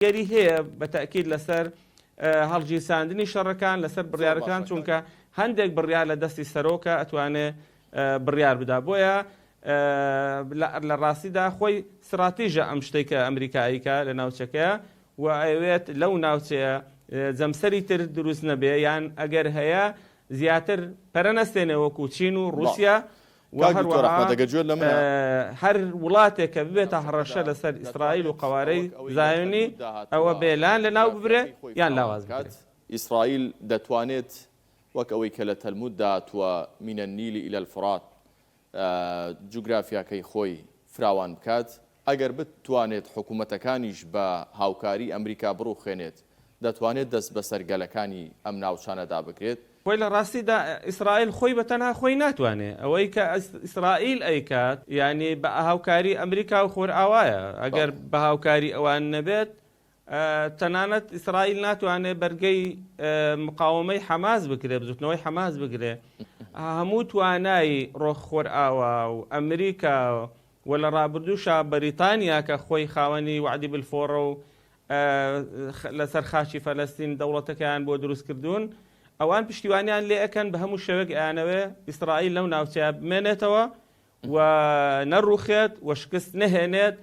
کاریگەری هەیە بە تەئکید لەسەر هەڵگیرساندنی شەڕەکان، لەسەر بڕیارەکان، چونکە هەندێک بڕیار لە دەستی سەرۆکە ئەتوانێ بڕیار بدا. بۆیە لە ڕاستیدا خۆی ستراتیژە ئەم شتەی کە ئەمریکا ئەیکا لە ناوچەکەیە و ئەیەوێت لەو ناوچەیە جەمسەری تر دروست نەبێ یان ئەگەر هەیە زیاتر پەرە نەستێنێ وەکو چین و ڕووسیا و کاک دکتۆر هەروەها ئەحمەد ئەگەر گوێت لە منە. هەر وڵاتێک کە ببێتە ناوچەکەدا هەڕەشە لەسەر ئیسرائیل و دەتوانێت قەوارەی وەک ئەوەی لە زایۆنی تەلموددا ئەوە هاتووە بێ لان لەناو ببرێ جوگرافیاکەی خۆی یان فراوان لاواز بکات. بکرێ. ئیسرائیل دەتوانێت وەک ئەوەی کە لە تەلموددا هاتووە من النیل الی الفرات جوگرافیاکەی خۆی فراوان بکات، ئەگەر بتوانێت حکومەتەکانیش بە هاوکاری ئەمریکا بڕوخێنێت، دەتوانێت دەست بەسەر گەلەکانی ئەم ناوچانەدا بگرێت. خۆی لە ڕاستیدا ئیسرائیل خۆی بە تەنها خۆی ناتوانێ، ئەوەی کە ئیسرائیل ئەیکات یانی بە هاوکاری ئەمریکا و خۆرئاوایە، ئەگەر بە هاوکاری ئەوان نەبێت تەنانەت ئیسرائیل ناتوانێ بەرگەی مقاومەی حەماس بگرێ، بزوتنەوەی حەماس بگرێ. هەموو توانای ڕۆخ خۆرئاوا و ئەمریکا و لە ڕابردووشا بەریتانیا کە خۆی خاوەنی وەعدی بلفۆڕە و لەسەر خاکی فەلەستین دەوڵەتەکەیان بۆ دروست کردوون، ئەوان پشتیوانیان لێ ئەکەن بە هەموو شێوەیەک ئەیانەوێ ئیسرائیل لەو ناوچەیە بمێنێتەوە و نەڕوخێت و شکست نەهێنێت.